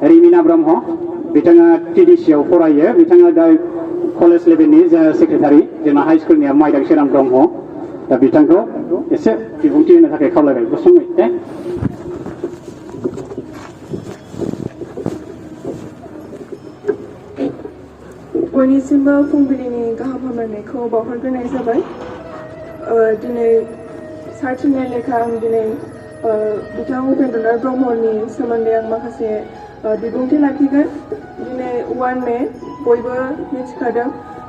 रिमिना ब्रह्म बिथाङा टीडीसी आव फरायो बिथाङा दा कलेज लेभेलनि सेक्रेटारि जोंना हाई स्कुलनिया माइदां सोरां ब्रह्म दा बिथांखौ एसे बिबुंथि होनो थाखाय खावलायबाय गुसुङै दे बयनिसिमबो फुंबिलिनि गाहाम हामलायनायखौ बावहरग्रोनाय जाबाय दिनै सार थिननाय लेखा आं दिनै बिथां उपेन्द्र नाथ ब्रह्मनि सोमोन्दै आं माखासे बिबुंथि लाखिगोन दिनै 1 मे बयबो मिथिखादों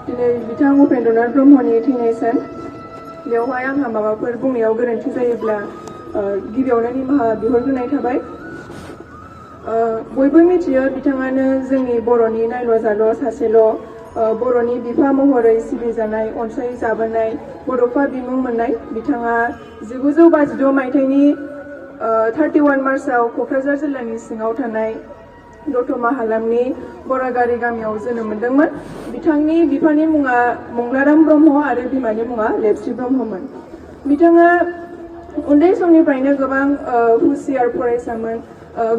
दिनै बिथां उपेन्द्र नाथ ब्रह्मनि थैनाय सान बेवहाय आंहा माबाफोर बुंनायाव गोरोन्थि जायोब्ला गिबियावनो निमाहा बिहरग्रोनाय थाबाय बयबो मिथियो बिथाङानो जोंनि बर'नि नायल' जाल' सासेल' बर'नि बिफा महरै सिबिजानाय अनसाय जाबोनाय बड'फा बिमुं मोननाय बिथाङा 1952 मायथाइनि 31 मार्चआव क'क्राझार जिल्लानि सिङाव थानाय दतमा हालामनि बरागारि गामियाव जोनोम मोनदोंमोन बिथांनि बिफानि मुङा मंलाराम ब्रह्म आरो बिमानि मुङा लेपस्रि ब्रह्ममोन बिथाङा उन्दै समनिफ्रायनो गोबां हुसियार फरायसामोन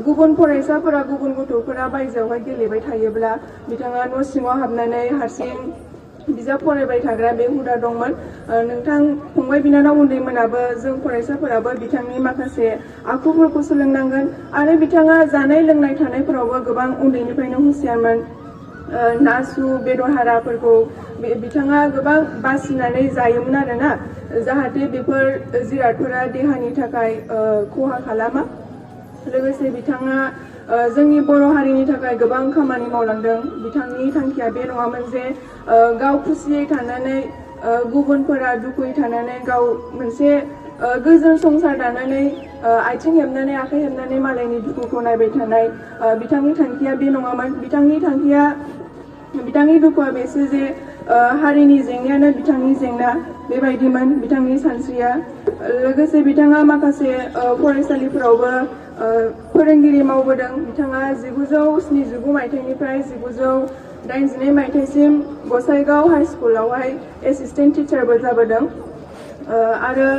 गुबुन फरायसाफोरा गुबुन गथ'फोरा बायजोआवहाय गेलेबाय थायोब्ला बिथाङा न' सिङाव हाबनानै हारसिं बिजाब फरायबाय थाग्रा बे हुदा दंमोन नोंथां फंबाय बिनानाव उन्दैमोनाबो जों फरायसाफोराबो बिथांनि माखासे आखुफोरखौ सोलोंनांगोन आरो बिथाङा जानाय लोंनाय थानायफोरावबो गोबां उन्दैनिफ्रायनो हुसियारमोन ना सु बेदर हाराफोरखौ बिथाङा गोबां बासिनानै जायोमोन आरोना जाहाथे बेफोर जिरादफोरा देहानि थाखाय खहा खालामा लोगोसे बिथाङा जोंनि बर' हारिनि थाखाय गोबां खामानि मावलांदों बिथांनि थांखिया बे नङामोन जे गाव खुसियै थानानै गुबुनफोरा दुखुयै थानानै गाव मोनसे गोजोन संसार दानानै आथिं हेबनानै आखाइ हेबनानै मालायनि दुखुखौ नायबाय थानाय बिथांनि थांखिया बे नङामोन बिथांनि दुखुआ बेसो जे हारिनि जेंनायानो बिथांनि जेंना बेबायदिमोन बिथांनि सानस्रिया लोगोसे बिथाङा माखासे फरायसालिफोरावबो फोरोंगिरि मावबोदों बिथाङा 1979 मायथाइनिफ्राय 1982 मायथाइसिम गसाइगाव हाई स्कुलावहाय एसिस्टेन्ट टिचारबो जाबोदों आरो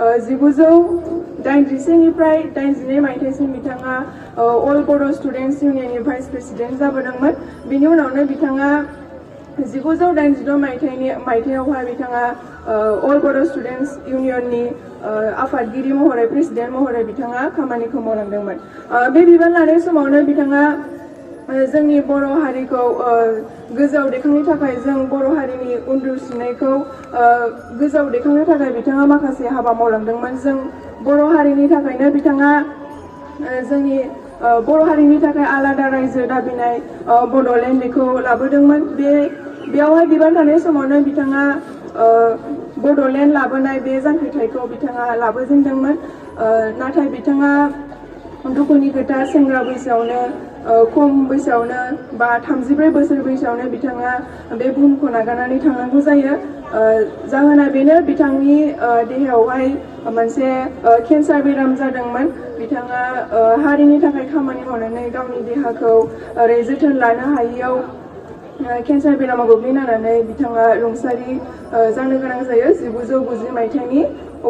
1983 निफ्राय 82 मायथाइसिम बिथाङा अल बर' स्टुडेन्टस इउनियननि भाइस प्रेसिडेन्ट जाबोदोंमोन बिनि उनावनो बिथाङा 1986 मायथाइयावहाय बिथाङा अल बर' स्टुडेन्टस इउनियननि आफादगिरि महरै प्रेसिडेन्ट महरै बिथाङा खामानिखौ मावलांदोंमोन बे बिबान लानाय समावनो बिथाङा जोंनि बर' हारिखौ गोजौआव दैखांनो थाखाय जों बर' हारिनि उन्दुसिनायखौ गोजौआव दैखांनो थाखाय बिथाङा माखासे हाबा मावलांदोंमोन जों बर' हारिनि थाखायनो बिथाङा जोंनि बर' हारिनि थाखाय आलादा रायजो दाबिनाय बड'लेण्ड बेखौ लाबोदोंमोन बेयावहाय बिबान लानाय समावनो बिथाङा बड'लेण्ड लाबोनाय बे जांख्रिथायखौ बिथाङा लाबोजेनदोंमोन नाथाय बिथाङा दुखुनि खोथा सेंग्रा बैसोआवनो खम बैसोआवनो बा 34 बोसोर बैसोआवनो बिथाङा बे बुहुमखौ नागारनानै थांनांगौ जायो जाहोना बेनो बिथांनि देहायावहाय मोनसे केन्सार बेराम जादोंमोन बिथाङा हारिनि थाखाय खामानि मावनानै गावनि देहाखौ ओरै जोथोन लानो हायियाव केन्सार बेरामाव गोग्लैनानै बिथाङा रुंसारि जानो गोनां जायो 1990 मायथाइनि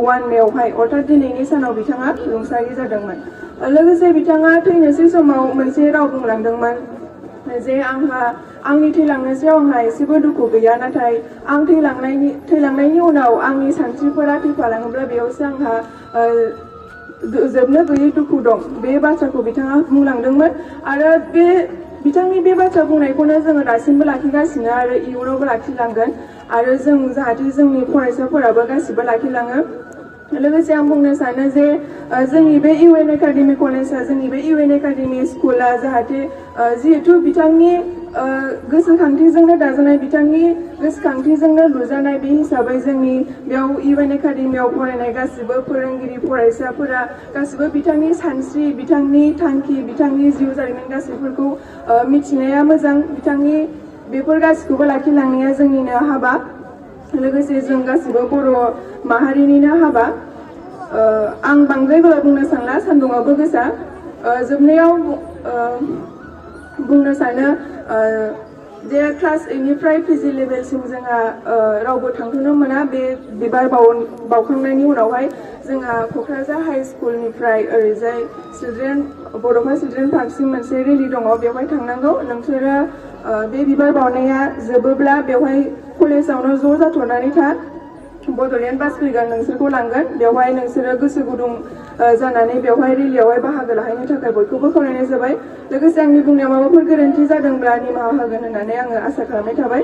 1 मेआवहाय अर्थात दिनैनि सानाव बिथाङा रुंसारि जादोंमोन लोगोसे बिथाङा थैनोसै समाव मोनसे राव बुंलांदोंमोन जे आंनि थैलांनोसैयाव आंहा एसेबो दुखु गैया नाथाय आं थैलांनायनि उनाव आंनि सानस्रिफोरा थैफालाङोब्ला बेयावसो आंहा जोबनो गैयै दुखु दं बे बाथ्राखौ बिथाङा बुंलांदोंमोन आरो बिथांनि बे बाथ्रा बुंनायखौनो जोङो दासिमबो लाखिगासिनो आरो इयुनावबो लाखिलांगोन आरो जों जाहाथे जोंनि फरायसाफोराबो गासिबो लाखिलाङो लोगोसे आं बुंनो सानो जे जोंनि बे इउएन एकाडेमि कलेजआ जोंनि बे इउएन एकाडेमि स्कुला जाहाथे जिहेतु बिथांनि गोसोखांथिजोंनो दाजानाय बिथांनि गोसोखांथिजोंनो लुजानाय बे हिसाबै जोंनि बेयाव इउएन एकाडेमियाव फरायनाय गासिबो फोरोंगिरि फरायसाफोरा गासिबो बिथांनि सानस्रि बिथांनि थांखि बिथांनि जिउ जारिमिन गासैफोरखौ मिथिनाया मोजां बिथांनि बेफोर गासिखौबो लाखिलांनाया जोंनिनो हाबा लोगोसे जों गासिबो बर' माहारिनिनो हाबा आं बांद्राय गोलाव बुंनो सानला सान्दुङाबो गोसा जोबनायाव बुंनो सानो जे क्लास 8 निफ्राय पिजि लेभेलसिम जोंहा रावबो थांथ'नो मोना बे बिबार बावखांनायनि उनावहाय जोंहा क'क्राझार हाई स्कुलनिफ्राय ओरैजाय चिल्ड्रेन बड'फा चिल्ड्रेन पार्कसिम मोनसे रेलि दङ बेवहाय थांनांगौ नोंसोरो बे बिबार बावनाया जोबोब्ला बेवहाय कलेजावनो ज' जाथ'नानै था बड'लेण्ड बास फैगोन नोंसोरखौ लांगोन बेवहाय नोंसोरो गोसो गुदुं जानानै बेवहाय रेलियावहाय बाहागो लाहैनो थाखाय बयखौबो खावलायनाय जाबाय लोगोसे आंनि बुंनायाव माबाफोर गोरोन्थि जादोंब्ला निमाहा होगोन होननानै आङो आसा खालामनाय थाबाय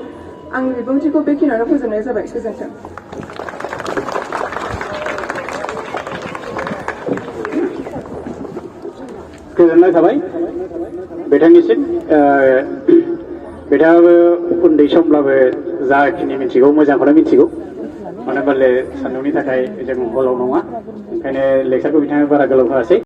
आंनि बिबुंथिखौ बेखिनियावनो फोजोबनाय जाबाय गोजोन्थों गोजोननाय थाबाय बिथांनिसिम बिथाङाबो उन्दै समब्लाबो जाखिनि मिथिगौ मोजांखौनो मिथिगौ मानो होनबाले सान्दुंनि थाखाय जों हलाव नङा ओंखायनो लेक्सारखौ बिथाङा बारा गोलाव होआसै